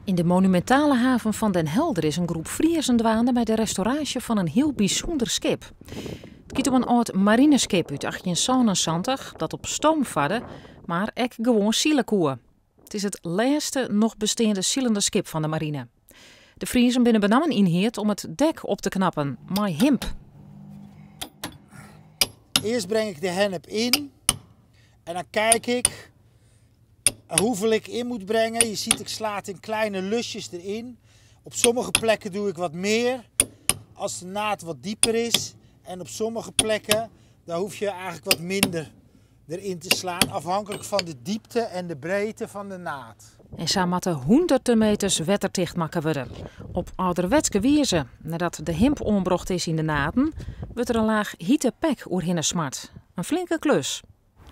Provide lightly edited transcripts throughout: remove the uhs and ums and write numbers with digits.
Yn de monumintale haven fan Den Helder is in groep Friezen dwaande mei de restauraasje fan in hiel bysûnder skip. It giet om in âld marineskip út 1877 dat op stoom farde, mar ek gewoan sile koe. It is it lêste noch besteande silende skip fan de marine. De Friezen binne benammen ynhierd om it dek op te knappen mei himp. Eerst breng ik de hennep in en dan kijk ik hoeveel ik in moet brengen. Je ziet, ik sla het in kleine lusjes erin. Op sommige plekken doe ik wat meer als de naad wat dieper is. En op sommige plekken daar hoef je eigenlijk wat minder erin te slaan, afhankelijk van de diepte en de breedte van de naad. En sa moatte hûnderten meters wetterticht makke wurde. Op âlderwetske wize, neidat de himp oanbrocht is yn de naden, wurdt der in laach hite pek oerhinne smard. In flinke klus.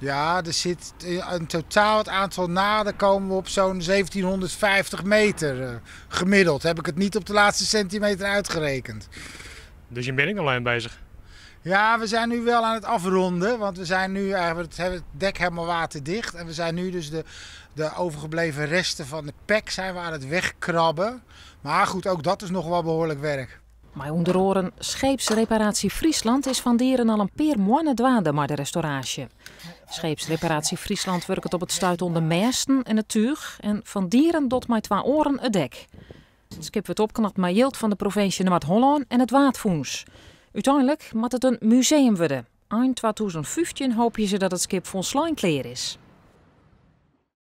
Ja, er zit in totaal het aantal naden komen we op zo'n 1750 meter gemiddeld. Heb ik het niet op de laatste centimeter uitgerekend. Dus je bent nog alleen bezig? Ja, we zijn nu wel aan het afronden, want we zijn nu eigenlijk, het, het dek helemaal waterdicht. En we zijn nu dus de overgebleven resten van de pek zijn we aan het wegkrabben. Maar goed, ook dat is nog wel behoorlijk werk. Mei ûnder oaren Scheepsreparatie Friesland is Van Dieren al in pear moanne dwaande mei de restauraasje. Scheepsreparatie Friesland wurket op it stuit oan de mêsten en it túch en Van Dieren docht mei twa oaren it dek. It skip wurdt opknapt mei jild fan de provinsje Noard-Hollân en it Waadfûns. Uteinlik moat it in museum wurde. Ein 2015 hoopje se dat it skip folslein klear is.